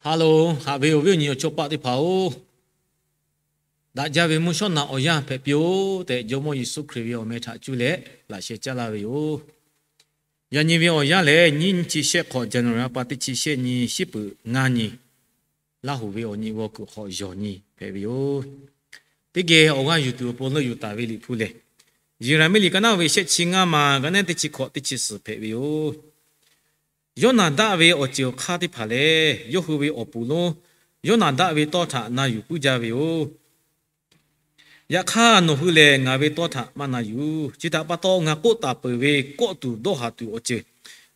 Ha loˬ, haꞈ ve awˬ viˉ awˬ nyi awˬ chawˇ paˆ teˇ hpaˍ-oˬ, daꞈ jaˇ ve mvuhˇ shawˉ naꞈ awˬ yanˇ hpehꞈ piˇ-oˆ tehꞈ, Jawˇmawˇ Yeˍsuˆ Hkriꞈ ve awˬ meh htaꞈ cuˇ leh laꞈ sheh caˇ laˇ ve yoˬ. Yaꞈ nyi ve awˬ yanˇ lehˬ, nyiˇ nyi chi shehˆ hk'awꞈ January a pa teˇ chi shehˆ nyi, shiˉ peuˍ ngaˇ nyi, Laˇ hoˍ ve awˬ nyi g'aw kuiˬ hk'awꞈ yawˬ nyi hpehꞈ ve yoˬ. Teˇ geh awˬ g'aˇ yuˬ tuˬ awˬ pon leuˆ yuˬ taˍ ve Liꞈ hpu lehˬ, Yeˍraˍmiˆ liꞈ ka naˉ ve shehˆ chi ngaˇ ma, ka naˉ teˇ chi hkawꞈ teˇ chi suhˍ hpehꞈ ve yoˬ. Yawˇnaˍdaˆ ve awˬ ceuˬ awˬ hk'aˇ teˇ hpaˍ lehˬ, yawˇ hui ve awˬ pon lonˉ Yawˇnaˍdaˆ ve tawˇ htaꞈ na yuˬ puiˉ jaˇ ve yoˬ. Yaꞈ hk'aˇ, nawˬ hui lehˬ ngaˬ ve tawˇ htaꞈ maˇ na yuˬ. Chi htaꞈ pa taw, ngaˬ k'oˆ taˍ peuˬ ve kawˆ tuˬ dawˇ haˍ tuˬ awˬ ceuˬ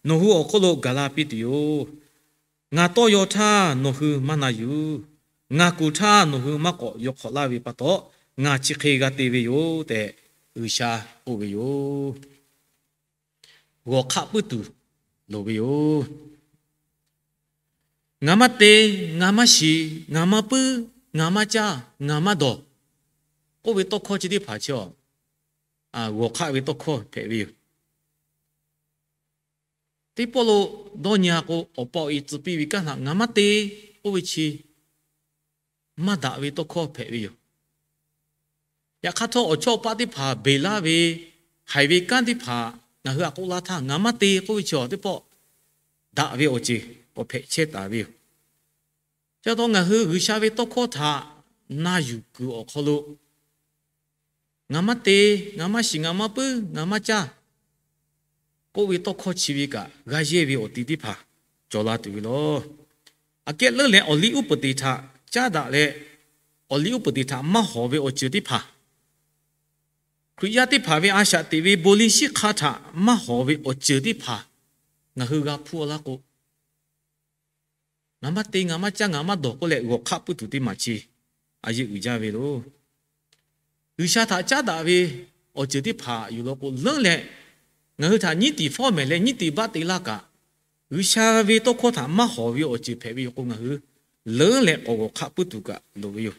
nawˬ hui awˬ hk'oˆ lo gaˬ la piˇ tuˬ yoˬ. Ngaˬ tawˇ yaw htaˇ nawˬ hui maˇ na yuˬ. Ngaˬ kuˬ htaˇ nawˬ hui maˇ k'awꞈ yaw hk'awꞈ laˇ ve pa taw, ngaˬ chi hk'e g'a te ve yoˬ tehꞈ, G'uiˬsha k'oˆ ve yoˬ. G'awˬ hk'aˆ puiˉ tuˬ loˍ ve yoˬ. Ngaˬ maˇ te, ngaˬ maˇ shiˍ, ngaˬ maˇ puiˉ, ngaˬ maˇ caˇ, ngaˬ maˇ dawˬ k'oˆ ve tawˇ hkawˇ chi teˇ hpaˍ chi a, g'awˬ hk'aˆ ve tawˇ hkawˇ hpehꞈ ve yoˬ. Teˇ pawˆ lo dawˇ nyi a k'o, awˬ pa awˬ e tcuh piˇ ve kanˉ htaꞈ ngaˬ maˇ te k'oˆ ve chi maˇ daꞈ ve tawˇ hkawˇ hpehꞈ ve yoˬ. Yaꞈ hk'aˇ htawˇ, awˬ chawˇ paˆ teˇ hpaˍ beˬ laˇ ve haiˬ ve kanˉ teˇ hpaˍ ngaˬ hui htaꞈ k'oˆ laˇ htaˇ, ngaˬ maˇ te k'oˆ ve chi teˇ pawˆ daꞈ ve awˬ ceuˬ k'awꞈ hpehꞈ chehˇ taˍ ve yoˬ. Chi pa taw ngaˬ hui G'uiˬsha ve tawˇ hkawˇ htaꞈ na yuˬ kuiˬ awˬ hk'aw lo, ngaˬ maˇ te, ngaˬ maˇ shiˍ, ngaˬ maˇ puiˉ, ngaˬ maˇ caˇ k'oˆ ve tawˇ hkawˇ chi ve kaꞈ, g'a yehˇ ve awˬ ti teˇ hpaˍ cawˬ la tuˬ ve lawˬ. Aꞈ kehˉ leuˉ leh, awˬliˇ uˉ peunˍ teꞈ htaꞈ caˉ daꞈ leh, awˬliˇ uˉ peunˍ teꞈ htaꞈ maˇ hawˍ ve awˬ ceuˬ teˇ hpaˍ, Hkriꞈ yaˇ teˇ hpaˍ ve a shaꞈ teꞈ ve bon liˇ shiˉ hk'aˇ htaꞈ maˇ hawˍ ve awˬ ceuˬ teˇ hpaˍ ngaˬ hui g'a hpuˇ laˇ k'o, ngaˬ maˇ te, ngaˬ maˇ caˇ, ngaˬ maˇ dawˬ k'oˆ leh g'awˬ hk'aˆ puiˉ tuˬ teˇ maˬ chi a yeˇ uiˍ jaˇ ve yoˬ. G'uiˬsha htaꞈ caˉ daꞈ ve awˬ ceuˬ teˇ hpaˍ yuˬ law k'o, leuˉ leh ngaˬ hui htaꞈ nyiˉ tiˍ fawˉ mehˍ leh nyiˉ tiˍ baˆ te laˇ kaꞈ, G'uiˬsha ve tawˇ hkawˇ htaꞈ maˇ hawˍ ve awˬ ceuˬ hpehꞈ ve yoˬ k'o, ngaˬ hui leuˉ leh k'awꞈ g'awˬ hk'aˆ puiˉ tuˬ kaꞈ loˍ ve yoˬ.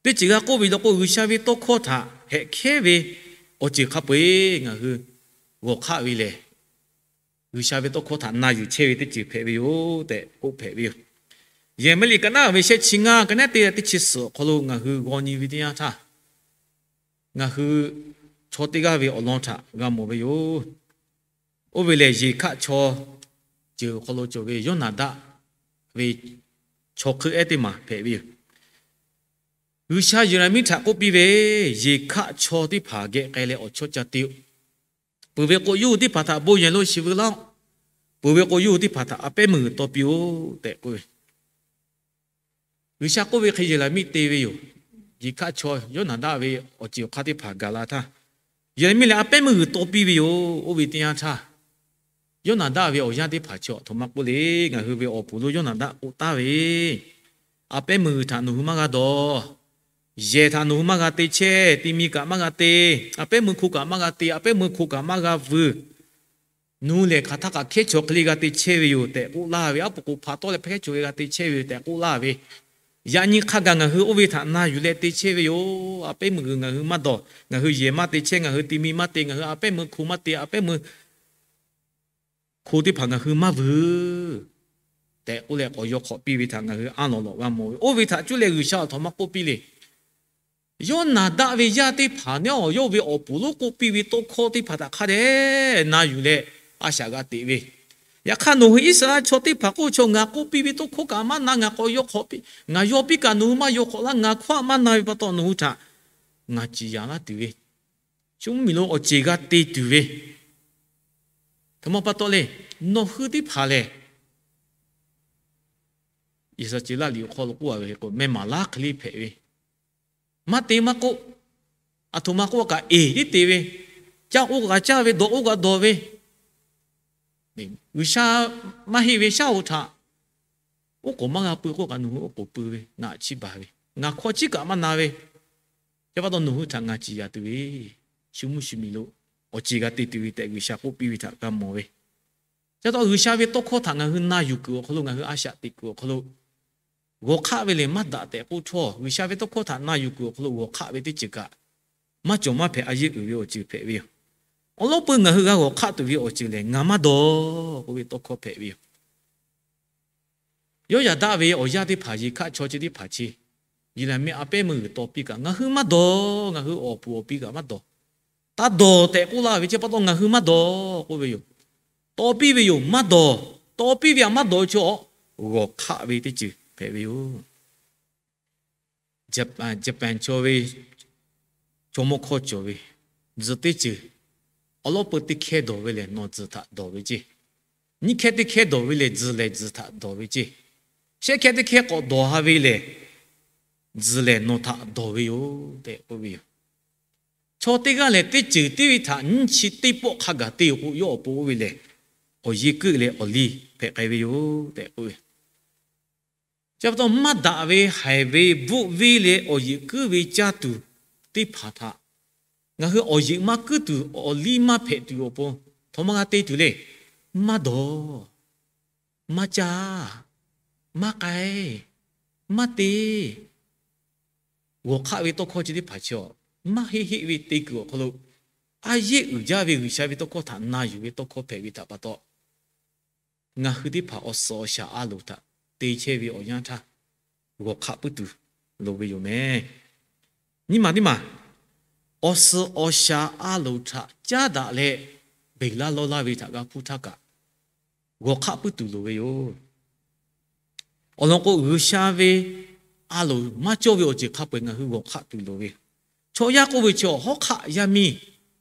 Teˇ ceuˬ g'a k'oˆ ve law k'o, G'uiˬsha ve tawˇ hkawˇ htaꞈ hehꞈ hkehˉ ve awˬ ceuˬ hk'a peu-eˬ ngaˬ hui g'awˬ hk'aˆ ve lehˬ, G'uiˬsha ve tawˇ hkawˇ htaꞈ na yuˬ chehˇ ve teˇ ceuˬ hpehꞈ ve yoˬ tehꞈ k'oˆ hpehꞈ ve yoˬ. Yeˍraˍmiˆ liꞈ ka naˉ ve shehˆ chi ngaˇ, ka naˉ teˇ teˇ chi suhˍ awˬ hk'aw lo ngaˬ hui g'aw nyi ve teˇ yanˇ htaˇ, ngaˬ hui chaw teˇ g'aˇ ve awˬ lawn htaꞈ g'a mawˬ ve yoˬ. Oˇ ve lehˬ, Yeˍkaˆ chaw ceuˬ awˬ hk'aw lo cawˬ ve Yawˇnaˍdaˆ ve chaw hk'eun ehˉ teˇ maˬ hpehꞈ ve yoˬ. G'uiˬsha Yeˍraˍmiˆ htaꞈ k'oˆ piˇ ve, Yeˍkaˆ chaw teˇ hpaˍ geh k'ai leh awˬ chawˇ ca te-o. Peuˬ ve k'o, yawˇ hui teˇ hpaˍ htaꞈ bon yehˬ lo shiˍ veu laˇ-oˆ. Peuˬ ve k'o, yawˇ hui teˇ hpaˍ htaꞈ a pehˉ meuˇ g'uiˬ taw piˇ-oˆ tehꞈ k'oˆ ve. G'uiˬsha k'oˆ ve hk'e Yeˍraˍmiˆ te ve yoˬ. Yeˍkaˆ chaw Yawˇnaˍdaˆ ve awˬ ceuˬ awˬ hk'aˇ teˇ hpaˍ gaˬ la htaˇ, Yeˍraˍmiˆ lehˬ a pehˉ meuˇ g'uiˬ taw piˇ ve yoˬ. Oˇ ve teˇ yanˇ htaˇ, Yawˇnaˍdaˆ ve awˬ yaˇ teˇ hpaˍ chi a htoꞈ ma k'oˆ le. Ngaˬ hui ve awˬ puˍ lonˉ Yawˇnaˍdaˆ k'oˆ taˍ ve, a pehˉ meuˇ g'uiˬ htaꞈ nawˬ hui maˇ g'a dawˬ. Yehˬ htaꞈ nawˬ hui maˇ g'a te chehˇ. Ti mi kaꞈ maˇ g'a te. A pehˉ meuˇ hko kaꞈ maˇ g'a te. A pehˉ meuˇ hko kaꞈ maˇ g'a vuiˬ. Nawˬ hui lehˬ hk'aˬ htaˇ kaꞈ hkehˉ chaw hk'e le g'a te chehˇ ve yoˬ tehꞈ k'oˆ laˇ ve. Aˉ pu k'o hpaꞈ tawˆ leh hkehˉ chaw hk'e g'a te chehˇ ve yoˬ tehꞈ k'oˆ laˇ ve. Yaꞈ nyi hk'a gaˬ ngaˬ hui oˇ ve htaꞈ na yuˬ leh te chehˇ ve yoˬ. A pehˉ meuˇ g'uiˬ ngaˬ hui maˇ dawˬ. Ngaˬ hui yehˬ maˇ te chehˇ. Ngaˬ hui ti mi maˇ te. Ngaˬ hui a pehˉ meuˇ hko maˇ te. A pehˉ meuˇ hko teˇ hpaˍ ngaˬ hui maˇ vuiˬ tehꞈ k'oˆ leh k'awꞈ yaw hk'awꞈ piˇ ve htaꞈ ngaˬ hui aˉ lawꞈ lawꞈ g'a mawˬ ve. Oˇ ve htaꞈ cuˇ leh G'uiˬsha a htoꞈ ma k'oˆ piˇ le. Yawˇnaˍdaˆ ve yaˇ teˇ hpaˍ neˉ a, yawˇ ve awˬ puˍ lonˉ k'oˆ piˇ ve tawˇ hkawˇ teˇ hpaˍ htaꞈ hk'a dehꞈ na yuˬ leh a shaꞈ g'a teꞈ ve. Yaꞈ hk'aˇ, nawˬ hui Iˉsaˍreˍlaˆ chaw teˇ hpaˍ k'oˆ ve chaw, ngaˬ k'oˆ piˇ ve tawˇ hkawˇ kaꞈ maˇ na. Ngaˬ k'awꞈ yaw hk'awꞈ piˇ, ngaˬ yaw piˇ kaꞈ nawˬ hui maˇ yaw hk'awꞈ laˇ. Ngaˬ hkawˇ maˇ na ve pa taw nawˬ hui htaꞈ ngaˬ ciˍ yanˍ laˇ tuˬ ve, shu mvuhˇmiˬ lo awˬ ceˬ g'a te tuˬ ve, htoꞈ ma pa taw le, nawˬ hui teˇ hpaˍ lehˬ, Iˉsaˍreˍlaˆ liꞈ awˬ hk'aw lo k'oˆ a ve k'o, meh maˍ laˇ hk'e le hpehꞈ ve, maˇ te maˇ k'oˆ, a htoꞈ ma k'oˆ kaꞈ eˬ tiˉ te ve, caˇ k'oˆ kaꞈ caˇ ve, dawˬ k'oˆ kaꞈ dawˬ ve, G'uiˬsha maˇ heˆ ve shaˉ hoꞈ htaꞈ oˉ k'oˍ maˇ g'a pui k'oˆ kaꞈ nawˬ hui oˉ k'oˍ pui ve, ngaˬ chiˇ baˬ ve, ngaˬ hkawˇ chiˉ kaꞈ maˇ na ve, chi pa taw nawˬ hui htaꞈ ngaˬ ciˍ yanˍ tuˬ ve, shu mvuhˇ shu miˬ lo awˬ ceˬ g'a te tuˬ ve tehꞈ G'uiˬsha k'oˆ piˇ ve htaꞈ g'a mawˬ ve. Chi pa taw G'uiˬsha ve tawˇ hkawˇ htaꞈ ngaˬ hui na yuˬ kuiˬ awˬ hk'aw lo, ngaˬ hui a shaꞈ teꞈ kuiˬ awˬ hk'aw lo, g'awˬ hk'aˆ ve lehˬ maˇ daꞈ tehꞈ k'oˆ htawˇ, G'uiˬsha ve tawˇ hkawˇ htaꞈ na yuˬ kuiˬ awˬ hk'aw lo g'awˬ hk'aˆ ve teˇ ceuˬ kaꞈ maˇ cawˬ maˇ hpehꞈ, a yeˇ uiˍ ve awˬ ceuˬ hpehꞈ ve yoˬ. Awˬ lawn peuˬ ngaˬ hui g'a g'awˬ hk'aˆ tuˬ ve awˬ ceuˬ lehˬ, ngaˬ maˇ dawˬ k'oˆ ve tawˇ hkawˇ hpehꞈ ve yoˬ. Yawˇ yaꞈ daˆ ve awˬ yanˇ teˇ hpaˍ yeˬ hkaˆ chaw chi teˇ hpaˍ chi, Yeˍraˍmiˆ a pehˉ meuˇ g'uiˬ taw piˇ kaꞈ ngaˬ hui maˇ dawˬ, ngaˬ hui awˬ puˍ awˬ pi kaꞈ maˇ dawˬ. Taˇ dawˬ tehꞈ k'oˆ laˇ ve chi pa taw ngaˬ hui maˇ dawˬ k'oˆ ve yoˬ. Taw piˇ ve yoˬ, maˇ dawˬ. Taw piˇ ve htaꞈ maˇ dawˬ ve chaw g'awˬ hk'aˆ ve teˇ ceuˬ hpehꞈ ve yoˬ. Jaˍpaˍ chaw ve chaw mawˇ hkawˇ cawˬ ve, tzuhˬ teˇ ceuˬ awˬ lawˉ peu teˇ hkehˇ dawˬ ve lehˬ nawˬ tzuhˬ htaꞈ dawˬ ve ceˇ. Nyiˇ hkehˇ teˇ hkehˇ dawˬ ve lehˬ tzuhˬ lehˬ tzuhˬ htaꞈ dawˬ ve ceˇ. Shehˆ hkehˇ teˇ hkehˇ k'awꞈ dawˬ ha ve lehˬ, tzuhˬ lehˬ nawˬ htaꞈ dawˬ ve yoˬ tehꞈ k'oˆ ve yoˬ. Chaw teˇ g'aˇ lehˬ teˇ ceuˬ tiˉ ve htaꞈ nyiˇ chi teˇ pawˆ hk'a gaˬ te-oˬ k'o, yawˇ awˬ pon oˇ ve lehˬ awˬ yeˇ kuiˆ leh awˬ liˇ hpehꞈ k'ai ve yoˬ tehꞈ k'oˆ ve. Chi pa taw maˇ daꞈ ve haiˬ ve bvuhˆ viˇ leh awˬ yeˬ kuiˉ ve caˇ tuˬ teˇ hpaˍ htaꞈ ngaˬ hui awˬ yeˬ maˇ kuiˉ tuˬ awˬ liˇ maˇ hpehꞈ tuˬ awˬ pon htaꞈ maˇ g'a te tuˬ le. Maˇ dawˬ, maˇ caˇ, maˇ k'ai, maˇ te. G'awˬ hk'aˆ ve tawˇ hkawˇ chi teˇ hpaˍ chi a, maˇ heˆ heˆ ve te kuiˬ awˬ hk'aw lo, a yeˇ uiˍ jaˇ ve G'uiˬsha ve tawˇ hkawˇ htaꞈ na yuˬ ve tawˇ hkawˇ hpehꞈ ve htaꞈ pa taw, ngaˬ hui teˇ hpaˍ awˬ suhˍ awˬ shaˍ a loˍ htaꞈ te chehˇ ve awˬ yanˇ htaˇ, g'awˬ hk'aˆ puiˉ tuˬ loˍ ve yoˬ mehˍ. Nyiˇ maˬ teˇ maˬ, awˬ suhˍ awˬ shaˍ a loˍ htaꞈ caˉ daꞈ leh beˬ laˇ lawˇ laˇ ve htaꞈ g'a hpuˇ htaˇ kaꞈ, g'awˬ hk'aˆ puiˉ tuˬ loˍ ve yoˬ. Awˬ lawn k'o, G'uiˬsha ve a loˍ maˇ cawˇ ve awˬ ceuˬ hk'a peu-eˬ ngaˬ hui g'awˬ hk'aˆ tuˬ loˍ ve. Chaw yaˇ k'oˆ ve chi awˬ hawˉ hk'aˆ yaˇ miˇ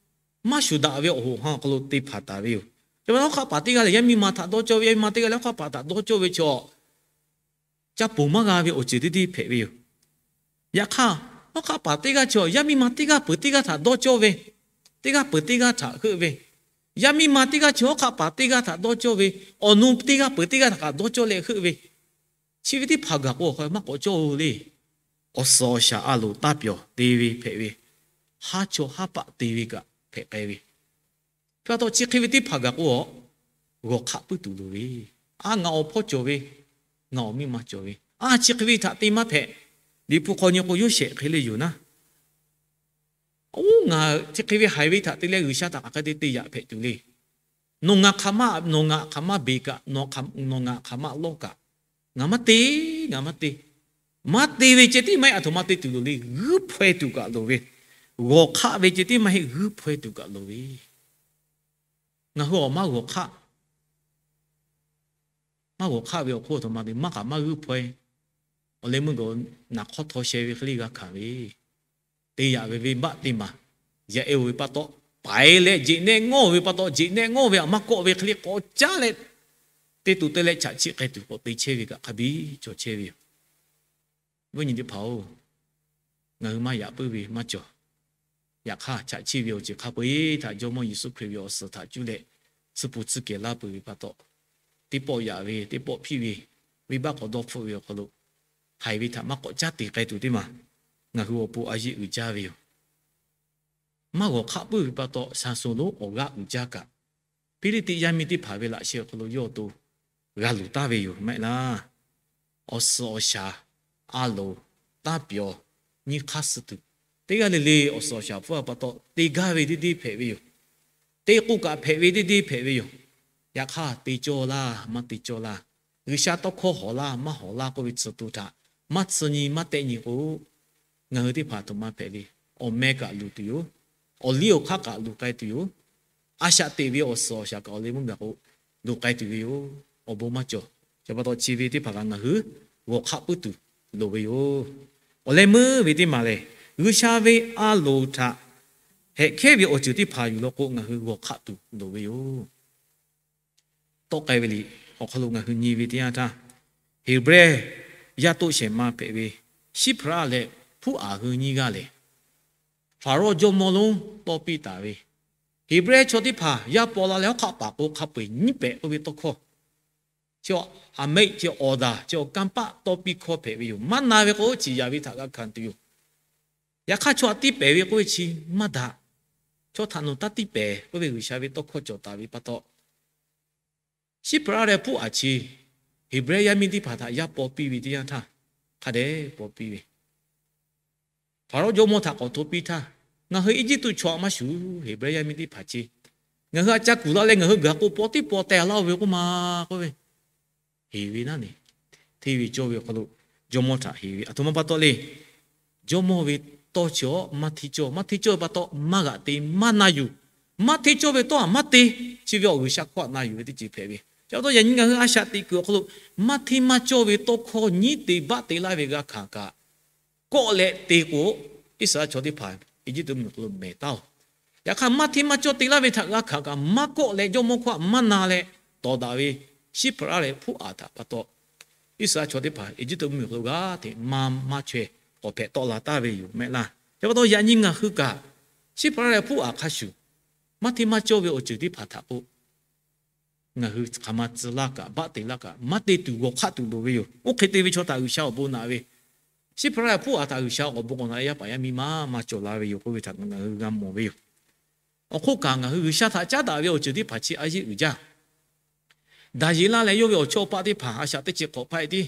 maˇ shuˍ daꞈ ve awˬ hoꞈ ha awˬ hk'aw lo te hpanˍ taˍ ve yoˬ. Chi pa hawˉ hk'aˆ paˍ teˇ g'aˇ lehˬ yaˇ miˇ ma htaꞈ dawˇ cawˇ ve, yaˇ miˇ ma teˇ g'aˇ lehˬ hawˉ hk'aˆ paˍ htaꞈ dawˇ cawˇ ve chi awˬ ca ponˬ maˇ g'a ve awˬ ceuˬ teˇ deˇ hpehꞈ ve yoˬ. Yaꞈ hk'aˇ, hawˉ hk'aˆ paˍ teˇ g'aˇ chi awˬ yaˇ miˇ ma teˇ g'aˇ peuˬ teˇ g'aˇ htaꞈ dawˇ cawˇ ve, teˇ g'aˇ peuˬ teˇ g'aˇ htaꞈ heuˆ ve, yaˇ miˇ ma teˇ g'aˇ chi hawˉ hk'aˆ paˍ teˇ g'aˇ htaꞈ dawˇ cawˇ ve, awˬ nu teˇ g'aˇ peuˬ teˇ g'aˇ htaꞈ kaꞈ dawˇ cawˇ leh heuˆ ve, chi ve teˇ hpaˍ gaˬ k'o awˬ hk'aw maˇ k'awꞈ cawˇ-oˬ le. Awˬ suhˍ awˬ shaˍ a loˍ taˇ pyawˬ te ve hpehꞈ ve, haˉ chaw haˉ paˆ te ve kaꞈ hpehꞈ k'ai ve. Hk'e pa taw chi hk'e ve teˇ hpaˍ gaˬ k'o a, g'awˬ hk'aˆ puiˉ tuˬ loˍ ve. A, ngaˬ awˬ hpawˇ cawˬ ve, ngaˬ awˬ miˇ ma cawˬ ve, a, chi hk'e ve htaꞈ te maˇ hpehꞈ. Liꞈ hpu hk'aw nyi k'o Yoˇsehꞈ hk'e le yoˬ naˉ. Oˇ, ngaˬ chi hk'e ve haiˬ ve htaꞈ te leh G'uiˬsha htaꞈ hk'aˬ hk'e te te yaꞈ hpehꞈ tuˬ le. Nawˬ ngaˬ hk'aˬ ma, nawˬ ngaˬ hk'aˬ ma beˬ kaꞈ, nawˬ ngaˬ hk'aˬ ma lawˇ kaꞈ, ngaˬ maˇ te, ngaˬ maˇ te. Maˇ te ve ceh tiˉ maˇ heˆ, a htoꞈ ma te tuˬ loˍ le, g'uiˇ hpaw-e tuˬ kaꞈ loˍ ve. G'awˬ hk'aˆ ve ceh tiˉ maˇ heˆ, g'uiˇ hpaw-e tuˬ kaꞈ loˍ ve. Ngaˬ hui awˬ maˇ g'awˬ hk'aˆ, maˇ g'awˬ hk'aˆ ve awˬ hk'oˆ a htoꞈ ma te maˇ kaꞈ maˇ g'uiˇ hpaw-e. Awˬ leh meuˇ g'awˬ naˬ hk'awˇ htaw sheh ve hk'e le g'a hkanˍ ve, te yaꞈ ve venˇbaˆ teˇ maˬ yaꞈ e-oˬ ve pa taw, paiˍ leh jeꞈ nehˆ ngawˇ ve pa taw, jeꞈ nehˆ ngawˇ ve aꞈ maˇ kawˆ ve hk'e le k'awꞈ caˉ leh, teˇ to teˇ leh chaꞈ chiˆ k'ai tuˬ k'awꞈ te chehˇ ve kaꞈ hk'a biˇ cawˬ chehˇ ve yoˬ. Viˉ nyi teˇ hpaˍ-oˬ, ngaˬ hui maˇ yaꞈ puiˉ ve maˇ cawˬ. Yaꞈ hk'aˇ, chaꞈ chiˆ ve awˬ ceuˬ hk'a peu-eˬ htaꞈ Jawˇmawˇ Yeˍsuˆ Hkriꞈ ve awˬ suhˍ htaꞈ cuˇ leh tsuhˇ pon tsuhˇ kehˬ laˇ peuˬ ve pa taw, teˇ pawˆ yaꞈ ve, teˇ pawˆ hpiˇ ve, venˇbaˆ k'awꞈ dawˇ hpfuhˆ ve awˬ hk'aw lo, haiˬ ve htaꞈ maˇ k'awꞈ caˉ te k'ai tuˬ teˇ maˬ ngaˬ hui awˬ pon a yeˆ uiˍ jaˇ ve yoˬ. Maˇ g'awˬ hk'aˆ puiˉ ve pa taw, Saˍsonˍ lonˉ awˬ g'aˇ uiˍ jaˇ kaꞈ, Hpiˇliˇtiˆ yaˇ miˇ teˇ hpaˍ ve laꞈ sheh awˬ hk'aw lo yawˇ awˬ to g'a luˬ taˍ ve yoˬ maˇ heˆ laˇ. Awˬ suhˍ awˬ shaˍ a loˍ taˇ pyawˬ nyi hk'aˇ suh tuˬ, teˇ g'aˇ le le awˬ suhˍ awˬ shaˍ hpfuhˇ a pa taw te gaˇ ve deˇ deˇ hpehꞈ ve yoˬ. Te k'o kaꞈ hpehꞈ ve deˇ deˇ hpehꞈ ve yoˬ. Yaꞈ hk'aˇ, te cawˇ laˇ maˇ te cawˇ laˇ, G'uiˬsha tawˇ hkawˇ hawˍ laˇ maˇ hawˍ laˇ k'oˆ ve tcuh to htaꞈ maˇ tsuh nyi maˇ tehˆ nyi k'o, ngaˬ hui teˇ hpaˍ a htoꞈ ma hpehꞈ le. Awˬ meh kaꞈ luˬ tuˬ yoˬ. Awˬ liˇ awˬ hk'aˇ kaꞈ luˬ k'ai tuˬ yoˬ. A shaꞈ teꞈ ve awˬ suhˍ awˬ shaˍ kaꞈ awˬ leh meuˇ gaˬ k'o, luˬ k'ai tuˬ ve yoˬ. Awˬ bon maˇ cawˬ. Chi pa taw chi ve teˇ hpaˍ kaꞈ ngaˬ hui g'awˬ hk'aˆ puiˉ tuˬ loˍ ve yoˬ. Awˬ leh meuˇ ve teˇ maˬ lehˬ, G'uiˬsha ve a loˍ htaꞈ hehꞈ hkehˉ ve awˬ ceuˬ teˇ hpaˍ yuˬ law k'o, ngaˬ hui g'awˬ hk'aˆ tuˬ loˍ ve yoˬ. Tawˆ k'ai ve liꞈ awˬ hk'aw lo ngaˬ hui nyi ve teˇ yanˇ htaˇ, Heˍbrehˇ yaˇ toˆ shehˍ ma hpehꞈ ve Shiˉhpaˍraˆ leh Puˉaˍ hui nyiˇ g'aˇ lehˬ, Hpaˍrawˇ jawˇmawˇ lonˉ tawˇ piˇ taˍ ve, Heˍbrehˇ chaw teˇ hpaˍ yaˇ paw la leh hawˉ hk'aˆ paˍ k'o hk'a peu-eˬ nyiˉ pehꞈ k'oˆ ve tawˇ hkawˇ, chi Aˍmeˆ, chi Awˍdaˍ, chi awˬ kanˇ paˆ tawˇ piˇ hkawˇ hpehꞈ ve yoˬ. Maˇ na ve k'o, ciˍ yaˍ ve htaꞈ g'a hkanˍ tuˬ yoˬ. Yaꞈ hk'aˇ, chaw htaꞈ tiˇ pehˍ ve k'oˆ ve chi maˇ daꞈ. Chaw htaꞈ nawˬ taˇ tiˇ pehˍ k'oˆ ve G'uiˬsha ve tawˇ hkawˇ cawˬ taˍ ve pa taw, Shiˉhpaˍraˆ leh Puˉaˍ chi Heˍbrehˇ yaˇ miˇ teˇ hpaˍ htaꞈ yaˇ paw piˇ ve teˇ yanˇ htaˇ, hk'a dehꞈ paw piˇ ve, Hpaˍrawˇ jawˇmawˇ htaꞈ k'awꞈ hto piˇ htaˇ, ngaˬ hui Eˇjiˇtuꞈ chaw aꞈ maˇ shuˍ, Heˍbrehˇ yaˇ miˇ teˇ hpaˍ chi ngaˬ hui a ca kuˬ la leh ngaˬ hui gaˬ k'o paw tiˉ paw teh laˇ-oˬ ve k'oˆ ma k'oˆ ve, heˍ ve naˉ ne. hteˇ ve cawˇ ve awˬ hk'aw lo jawˇmawˇ htaꞈ heˍ ve, aˬ htoꞈ ma pa taw le. Jawˇmawˇ ve tawˇ chi awˬ maˇ hteˇ cawˇ, maˇ hteˇ cawˇ ve pa taw maˇ g'aꞈ te maˇ na yuˬ. Maˇ hteˇ cawˇ ve tawˇ htaꞈ maˇ te, chi ve awˬ G'uiˬsha hkawˇ htaꞈ na yuˬ ve teˇ ceuˬ hpehꞈ ve. Chi pa taw yaꞈ nyi ngaˬ hui a shaꞈ teꞈ kuiˬ awˬ hk'aw lo maˇ hteˇ maˇ cawˇ ve tawˇ hkawˇ nyiˉ te baˆ te laˇ ve g'a hkanˍ kaꞈ, kawˆ leh te k'o, Iˉsaˍreˍlaˆ chaw teˇ hpaˍ Eˇjiˇtuꞈ mvuhˇmiˬ awˬ hk'aw lo mehˍ taˉ-oˬ. Yaꞈ hk'aˇ maˇ hteˇ maˇ cawˇ te laˇ ve htaꞈ g'a hkanˍ kaꞈ, maˇ kawˆ leh jawˇmawˇ hkawˇ htaꞈ maˇ na leh, tawˍ daꞈ ve Shiˉhpaˍraˆ leh hpuˉ aˍ htaꞈ pa taw, Iˉsaˍreˍlaˆ chaw teˇ hpaˍ Eˇjiˇtuꞈ mvuhˇmiˬ awˬ hk'aw lo g'aˇ hteꞈ maˇ maˇ chaweh k'awꞈ hpehꞈ tawˆ la taˍ ve yoˬ mehˆ laˇ. Chi pa taw yaꞈ nyi ngaˬ hui kaꞈ, Shiˉhpaˍraˆ leh hpuˉ aˍ hk'a shuˍ, maˇ hteˇ maˇ cawˇ ve awˬ ceuˬ teˇ hpaˍ htaꞈ k'o, ngaˬ hui hk'aˬ ma tcuh laˇ kaꞈ, baˆ te laˇ kaꞈ, maˇ te tuˬ g'awˬ hk'aˆ tuˬ loˍ ve yoˬ. Oˇ hk'e te ve chaw htaꞈ G'uiˬsha awˬ bon naꞈ ve, Shiˉhpaˍraˆ leh hpuˉ aˍ htaꞈ G'uiˬsha awˬ bon k'awꞈ naꞈ leh, yaˇ paˍ yaˇ miˇ maˇ maˇ cawˬ la ve yoˬ k'oˆ ve htaꞈ ngaˬ hui g'a mawˬ ve yoˬ. Awˬ hk'oˆ kaꞈ, ngaˬ hui G'uiˬsha htaꞈ caˉ daꞈ ve awˬ ceuˬ teˇ hpaˍ chi a yeˆ uiˍ jaˇ. Daˍyeˍlaˆ leh yawˇ ve awˬ chawˇ awˬ paˆ teˇ hpaˍ a shaꞈ teˇ chi hk'awꞈ hpaˆ e tiˉ,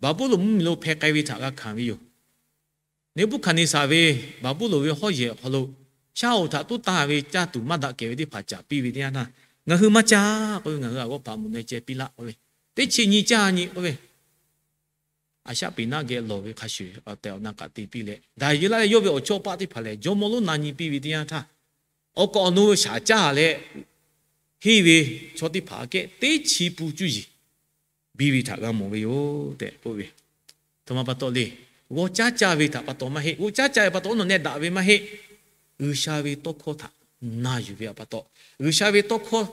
Baˍbuˍlonˍ mvuhˇmiˬ lo hpeh k'ai ve htaꞈ g'a hkanˍ ve yoˬ. Neˍbuˆhkaˍneˍsaˍ ve Baˍbuˍlonˍ ve hawˉ yehˬ awˬ hk'aw lo shaˉ hoꞈ htaꞈ toˉ taˍ ve caˇ tuˬ maˇ daꞈ kehˬ ve teˇ hpaˍ caˍ piˇ ve teˇ yanˇ htaˇ, ngaˬ hui maˇ caˇ k'oˆ ve, ngaˬ hui a g'awˇ hpaꞈ moˍ na ceh piˇ laˆ k'oˆ ve, teˇ chi nyi caˇ nyi k'oˆ ve, a shaꞈ peꞈ naˆ geh lawˬ ve hk'a shuˍ tehꞈ awˬ na k'aꞈ te piˇ leh, Daˍyeˍlaˆ leh yawˇ ve awˬ chawˇ awˬ paˆ teˇ hpaˍ lehˬ, jawˇmawˇ lonˉ na nyi piˇ ve teˇ yanˇ htaˇ, awˬ kaˍ awˬ nu shaˍ caˇ leh henˇ ve chaw teˇ hpaˍ aꞈ kehˉ teˇ chi pun cuˇ yiˍ biˇ ve htaꞈ g'a mawˬ ve yoˬ tehꞈ k'oˆ ve. Htoꞈ ma pa taw le. G'awˇ caˉ caˇ ve htaꞈ pa taw maˇ heˆ. G'awˇ caˉ caˇ ve pa taw oˇ nawˬ neh daꞈ ve maˇ heˆ. G'uiˬsha ve tawˇ hkawˇ htaꞈ na yuˬ ve pa taw, G'uiˬsha ve tawˇ hkawˇ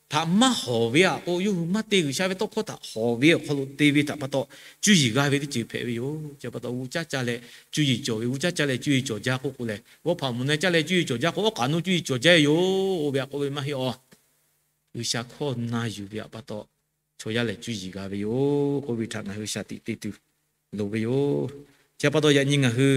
htaꞈ maˇ hawˍ ve aꞈ k'o, yawˇ hui maˇ te. G'uiˬsha ve tawˇ hkawˇ htaꞈ hawˍ ve awˬ hk'aw lo te ve htaꞈ pa taw, cuˇ yiˍ g'a ve teˇ ceuˬ hpehꞈ ve yoˬ. Chi pa taw g'awˇ caˉ caˇ leh cuˇ yiˍ cawˬ ve, g'awˇ caˉ caˇ leh cuˇ yiˍ cawˬ jaˇ k'oˆ k'o lehˬ, g'awˇ hpaꞈ moˍ na caˇ leh cuˇ yiˍ cawˬ jaˇ k'o, awˉ k'aꞈ nu cuˇ yiˍ cawˬ jaˇ ve yoˬ. Oˇ ve aꞈ k'oˆ ve maˇ heˆ aˬ. G'uiˬsha hkawˇ na yuˬ ve pa taw, chaw yaˇ lehˬ cuˇ yiˍ g'a ve yoˬ k'oˆ ve htaꞈ ngaˬ hui shaˍ tiꞈ te tuˬ loˍ ve yoˬ. Chi pa taw yaꞈ nyi ngaˬ hui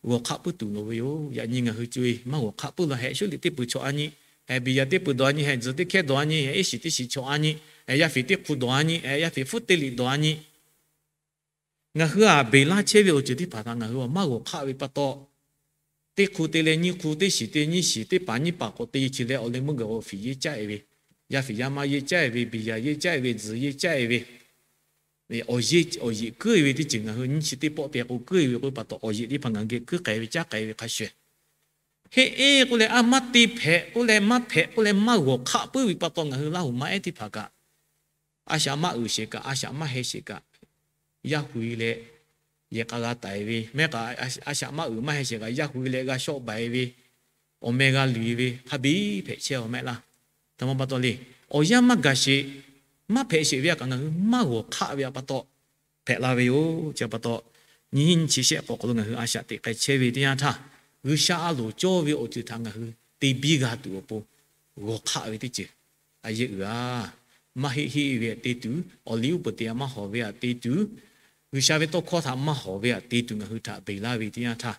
g'awˬ hk'aˆ puiˉ tuˬ loˍ ve yoˬ. Yaꞈ nyi ngaˬ hui co e maˇ g'awˬ hk'aˆ puiˉ la hehꞈ, shuˉ liꞈ teˇ peuˬ chaw a nyi, hehꞈ, biˬ yaꞈ teˇ peuˬ dawˬ a nyi, hehꞈ, tzuhˬ teˇ hkehˇ dawˬ a nyi, hehꞈ, iˉ shiˍ teˇ shiˍ chaw a nyi, hehꞈ, yaˇ fiˍ teˇ hk'u dawˬ a nyi, hehꞈ, yaˇ fiˍ hpfuhˇ teˇ liꞈ dawˬ a nyi, ngaˬ hui aꞈ beˬ laˇ chehˇ ve awˬ ceuˬ teˇ hpaˍ htaꞈ ngaˬ hui aꞈ maˇ g'awˬ hk'aˆ ve pa taw, teˇ hk'u te leh nyiˇ hk'u, teˇ shiˍ te nyiˇ shiˍ, teˇ paˍ nyiˇ paˍ k'awꞈ te chi leh awˬ leh meuˇ gaˬ awˬ fiˍ yeˇ caˇ e ve, yaˇ fiˍ yaˇ maˇ yeˇ caˇ e ve, biˬ yaˇ yeˇ caˇ e ve, tzuhˬ yeˇ caˇ e ve, awˬ yeˇ awˬ yeꞈ kuiˉ e ve teˇ ceuˬ ngaˬ hui nyiˇ chi teˇ pawˆ te k'o kuiˉ e ve k'oˆ ve pa taw, awˬ yeꞈ teˇ hpaˍ ngaˬ hui geh kuiˉ k'ai ve caˉ k'ai ve hk'a shuˍ, heˆ eˆ k'oˆ leh a maˇ te hpehꞈ k'oˆ leh maˇ hpehꞈ k'oˆ leh maˇ g'awˬ hk'aˆ puiˉ ve pa taw ngaˬ hui Laˇhuˍ maˇ ehˉ teˇ hpaˍ kaꞈ, a shaꞈ maˇ uiˍ sheˍ kaꞈ, a shaꞈ maˇ heh sheˍ kaꞈ, yaˇ hui leh yehˬ k'a g'a taiˍ ve mehˉ k'a, a shaꞈ maˇ uiˍ maˇ heh sheˍ kaꞈ, yaˇ hui leh g'a shawˆ baiˍ ve, awˬ meh g'a luˬ ve hk'a biˇ hpehꞈ chehˇ aˬ mehˆ laˇ. Htoꞈ ma pa taw le. Awˬ yanˇ maˇ gaˬ sheˍ, maˇ hpehꞈ sheˍ ve aꞈ kaꞈ ngaˬ hui maˇ g'awˬ hk'aˆ ve pa taw, hpehꞈ la ve yoˬ. Chi pa taw, nyiˇ nyiˇ chi shehˆ k'awꞈ hk'aw lo ngaˬ hui a shaꞈ teꞈ k'ai chehˇ ve teˇ yanˇ htaˇ, G'uiˬsha a loˍ cawˇ ve awˬ ceuˬ htaꞈ ngaˬ hui te biˇ g'a tuˬ awˬ pon g'awˬ hk'aˆ ve teˇ ceuˬ a yeˇ uiˍ a. Maˇ heˆ heˆ ve aꞈ te tuˬ, awˬ liˇ uˉ peunˍ te a maˇ hawˍ ve aꞈ te tuˬ, G'uiˬsha ve tawˇ hkawˇ htaꞈ maˇ hawˍ ve aꞈ te tuˬ ngaˬ hui htaꞈ beˬ laˇ ve teˇ yanˇ htaˇ,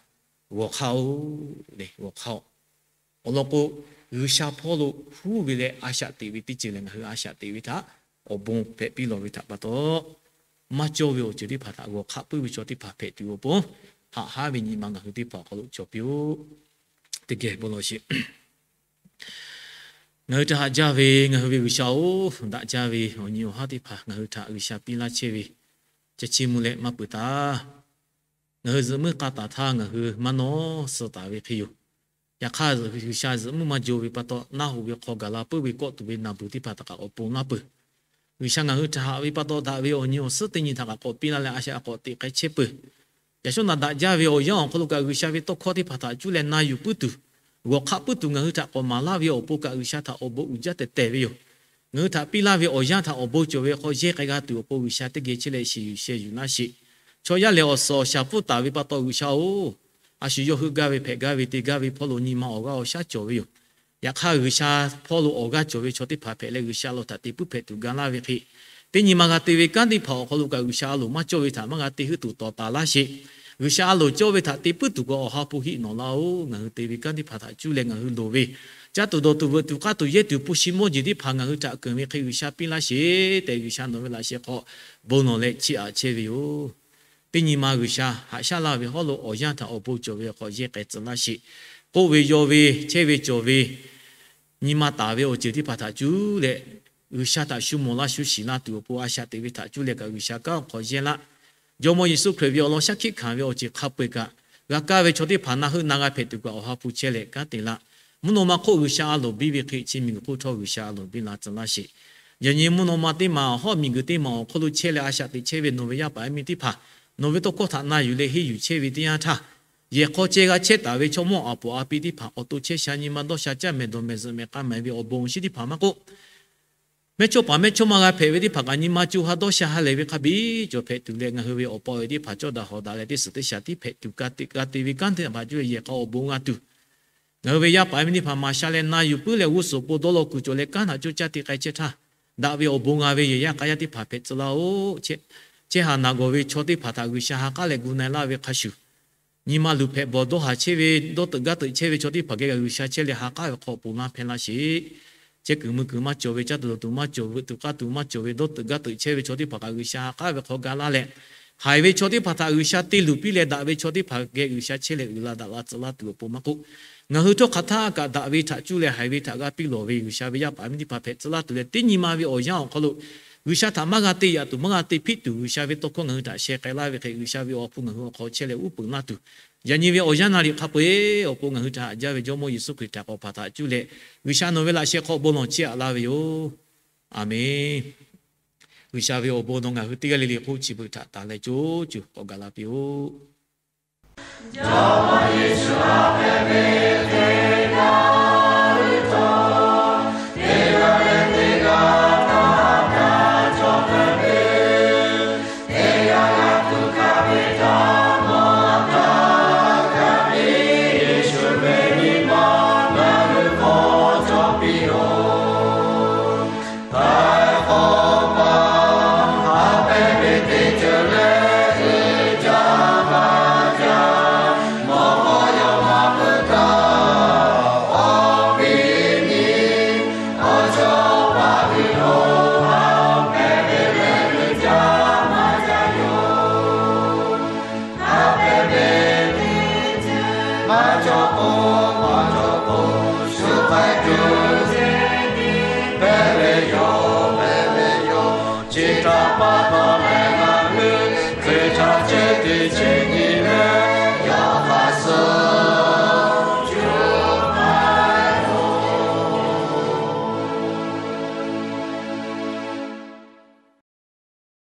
g'awˬ hk'aˆ-oˬ le, g'awˬ hk'aˆ-oˬ. Awˬ lawn k'o, G'uiˬsha hpawˇ lo huˉ ve leh a shaꞈ teꞈ ve teˇ ceuˬ lehˬ, ngaˬ hui a shaꞈ teꞈ ve htaꞈ awˬ bon hpehꞈ piˇ lawˬ ve htaꞈ pa taw, maˇ cawˇ ve awˬ ceuˬ teˇ hpaˍ htaꞈ g'awˬ hk'aˆ puiˉ ve chaw teˇ hpaˍ hpehꞈ tuˬ awˬ pon, haꞈ haˉ ve nyi ma ngaˬ hui teˇ hpaˍ awˬ hk'aw lo cawˬ piˇ-oˆ. Teˇ geh bon lawˬ sheˍ. Ngaˬ hui htaꞈ haꞈ jaˇ ve ngaˬ hui ve G'uiˬsha-oˬ, daꞈ jaˇ ve awˬ nyi awˬ haˉ teˇ hpaˍ ngaˬ hui htaꞈ G'uiˬsha piˇ laˇ chehˇ ve, ca chiˇ mvuh leh maˇ peuˬ taˍ. Ngaˬ hui zuhꞈ muiˉ k'a taˍ htaˇ ngaˬ hui maˇ nawˉ suh taˍ ve hk'e yoˬ. Yaꞈ hk'aˇ, G'uiˬsha zuhꞈ muiˉ maˇ jaw ve pa taw, naˆ hoꞈ ve hk'aw gaˬ la puiˉ ve kawˆ tuˬ ve naˬ beuˬ teˇ hpaˍ htaꞈ kaꞈ k'awꞈ ponˬ laˇ peuˬ. G'uiˬsha ngaˬ hui htaꞈ haꞈ ve pa taw, daꞈ ve awˬ nyi awˬ suhˉ teˇ nyi htaꞈ kaꞈ k'awꞈ piˇ laˇ leh, a shaꞈ k'awꞈ teꞈ k'ai chehˇ peuˬ. Yaꞈ shawˉ naꞈ daꞈ jaˇ ve awˬ yanˇ awˬ hk'aw lo kaꞈ, G'uiˬsha ve tawˇ hkawˇ teˇ hpaˍ htaꞈ cuˇ leh na yuˬ puiˉ tuˬ, g'awˬ hk'aˆ puiˉ tuˬ ngaˬ hui htaꞈ k'awꞈ maˍ laˇ ve awˬ pon kaꞈ, G'uiˬsha htaꞈ awˬ bon uiˍ jaˇ tehˬ tehˬ ve yoˬ. Ngaˬ hui htaꞈ piˇ laˇ ve awˬ yanˇ htaꞈ awˬ bon cawˬ ve hk'aw yehˇ k'ai g'a tuˬ awˬ pon, G'uiˬsha teˇ geh chehˇ leh shiˍ yuˬ sheh yuˬ laˇ sheˍ. Chaw yaˇ lehˬ awˬ suhˍ awˬ shaˍ pfuhˇ taˍ ve pa taw, G'uiˬsha-oˬ, a shu yawˇ hui gaˇ ve hpehꞈ gaˇ ve te gaˇ ve hpawˇ lo nyi ma awˬ g'aˇ awˬ shaˉ cawˬ ve yoˬ. Yaꞈ hk'aˇ, G'uiˬsha hpawˇ lo awˬ g'aˇ cawˬ ve chaw teˇ hpaˍ hpehꞈ leh, G'uiˬsha a loˍ htaꞈ te puiˉ hpehꞈ tuˬ ga laˇ ve hk'e, teˇ nyi ma g'a te ve kanˉ teˇ hpaˍ awˬ hk'aw lo kaꞈ G'uiˬsha a loˍ maˇ cawˇ ve htaꞈ maˇ g'a te heuˆ tuˬ tawˍ taˍ laˇ sheˍ. G'uiˬsha a loˍ cawˇ ve htaꞈ te puiˉ tuˬ k'o, awˬ ha hpu hiˆ nawˬ laˇ-oˬ. Ngaˬ hui te ve kanˉ teˇ hpaˍ htaꞈ cuˇ leh ngaˬ hui loˍ ve, caˇ tuˬ dawˬ tuˬ veuꞈ tuˬ k'aˇ tuˬ yehˇ tuˬ hpu shi mawˇ jeˬ teˇ hpaˍ ngaˬ hui htaꞈ keunˍ ve hk'e G'uiˬsha piˇ laˇ sheˍ tehꞈ, G'uiˬsha nawˬ ve laꞈ sheh hk'aw bon lawˬ leh chiˇ aꞈ chehˇ ve yoˬ. Teˇ nyi ma G'uiˬsha haꞈ shaˉ laˇ ve hawˉ lo awˬ yanˇ htaꞈ awˬ bon cawˬ ve awˬ hk'aw yehˇ k'ai tcuh laˇ sheˍ. K'oˆ ve yaw ve chehˇ ve cawˬ ve nyi ma taˍ ve awˬ ceuˬ teˇ hpaˍ htaꞈ cuˇ leh G'uiˬsha htaꞈ shu mawˬ laˇ shu shiˍ laˇ tuˬ awˬ pon a shaꞈ teꞈ ve htaꞈ cuˇ leh kaꞈ G'uiˬsha kanˉ awˬ hk'aw yehˇ laˇ. Jawˇmawˇ Yeˍsuˆ Hkriꞈ ve awˬ lawn shaˉ hkiˆ hkanˍ ve awˬ ceuˬ hk'a peu-eˬ kaꞈ g'a kaˇ ve chaw teˇ hpaˍ na heuˆ na g'a hpehꞈ tuˬ kaꞈ awˬ ha hpu chehˇ leh kanˉ te laˇ. Mvuhˇ naw ma hk'oˆ G'uiˬsha a loˍ biˇ ve hk'e, chi miˬguiˬ hk'oˆ htawˇ G'uiˬsha a loˍ biˇ la tcuh laˇ sheˍ. Yaꞈ nyi mvuhˇ naw ma teˇ maˬ awˬ hawˉ miˬguiˬ teˇ maˬ awˬ hk'oˆ lo chehˇ leh a shaꞈ teꞈ chehˇ ve nawˬ ve yaˇ paˍ yaˇ miˇ teˇ hpaˍ, nawˬ ve tawˇ hkawˇ htaꞈ na yuˬ leh henˇ yuˬ chehˇ ve teˇ yanˇ htaˇ, yehˬ hk'aw ceh g'a chehˇ taˍ ve chaw mawˇ aˬ poˍ a pi teˇ hpaˍ awˬ to chehˇ sha nyi ma dawˇ sha caˇ mehˍ dawˬ mehˍ zuhꞈ mehˍ k'a mehˍ ve awˬ bon awˬ shinˉ teˇ hpaˍ maˇ k'oˆ, mehˇchawˇpaˍ mehˇchawˇma g'a hpehꞈ ve teˇ hpaˍ kaꞈ nyi ma co ha dawˇ sha ha lehˬ ve hk'a biˇ cawˬ hpehꞈ tuˬ leh, ngaˬ hui ve awˬ pa awˬ e teˇ hpaˍ cawˇ daꞈ hawˍ daꞈ leh teˇ suhˍ teˇ shaˍ tiˉ hpehꞈ tuˬ ka te g'a te ve kanˉ teˇ hpaˍ cuˇ leh yehˬ k'a awˬ bon g'a tuˬ, ngaˬ hui ve yaˇ paˍ yaˇ miˇ teˇ hpaˍ maˍ sha leh na yuˬ puiˉ leh g'uˇ suhˍ po dawˇ law kuiˬ cawˬ leh kanˉ htaꞈ coˇ caˇ te k'ai chehˇ htaˇ, daꞈ ve awˬ bon g'a ve yehˬ yaˇ k'a yaˇ teˇ hpaˍ hpehꞈ tcuh laˇ-oˬ. Chehˇ haˍ naˬ gawˬ ve chaw teˇ hpaˍ htaꞈ G'uiˬsha ha k'aˉ leh gu na-e laˇ ve hk'a shuˍ, nyi ma luˬ hpehꞈ bawˬ dawˇ haˍ chehˇ ve dawˇ teuꞈ gaˇ teuꞈ chehˇ ve chaw teˇ hpaˍ geh kaꞈ G'uiˬsha chehˇ leh ha k'aˉ ve hk'aw awˬ pon laˇ hpehˇ laˇ sheˍ. Chehˇ kuiˬ mui kuiˬ maˇ cawˬ ve, caˇ tuˬ dawˬ tuˬ maˇ cawˬ, veuꞈ tuˬ k'aˇ tuˬ maˇ cawˬ ve dawˇ teuꞈ gaˇ teuꞈ chehˇ ve chaw teˇ hpaˍ kaꞈ G'uiˬsha ha k'aˉ ve hk'aw ga laˇ leh, haiˬ ve chaw teˇ hpaˍ htaꞈ G'uiˬsha te luˬ piˇ leh daꞈ ve chaw teˇ hpaˍ geh G'uiˬsha chehˇ leh uiˍ la daꞈ la tcuh laˇ tuˬ awˬ pon maˇ k'oˆ, ngaˬ hui htawˇ hk'aˬ htaˇ kaꞈ daꞈ ve htaꞈ cuˇ leh haiˬ ve htaꞈ g'a piˇ lawˬ ve G'uiˬsha ve yaˇ paˍ yaˇ miˇ teˇ hpaˍ hpehꞈ tcuh laˇ tuˬ leh, teˇ nyi ma ve awˬ yanˇ awˬ hk'aw lo G'uiˬsha htaꞈ maˇ g'a te yaꞈ tuˬ maˇ g'a te hpiˆ tuˬ, G'uiˬsha ve tawˇ hkawˇ ngaˬ hui htaꞈ sheh k'ai laˇ ve hk'e, G'uiˬsha ve awˬ ha hpu ngaˬ hui awˬ hk'aw chehˇ leh uˉ peunˍ laˇ tuˬ, yaꞈ nyi ve awˬ yanˇ naˍ riˍ hk'a peu-eˬ awˬ pon ngaˬ hui htaꞈ haꞈ jaˇ ve Jawˇmawˇ Yeˍsuˆ Hkriꞈ htaꞈ k'awꞈ hpaˍ htaꞈ cuˇ leh, G'uiˬsha nawˬ ve laꞈ sheh hk'aw bon lawˬ chiˇ aꞈ laˇ ve yoˬ. A menˬ. G'uiˬsha ve awˬ bon nawˬ ngaˬ hui teˇ g'aˇ le le hk'oˆ chi beuꞈ htaꞈ tanˍ leh co cuˬ k'awꞈ gaˬ la piˇ-oˆ. Jawˇmawˇ Yeˍsuˆ a pehˍ ve hk'e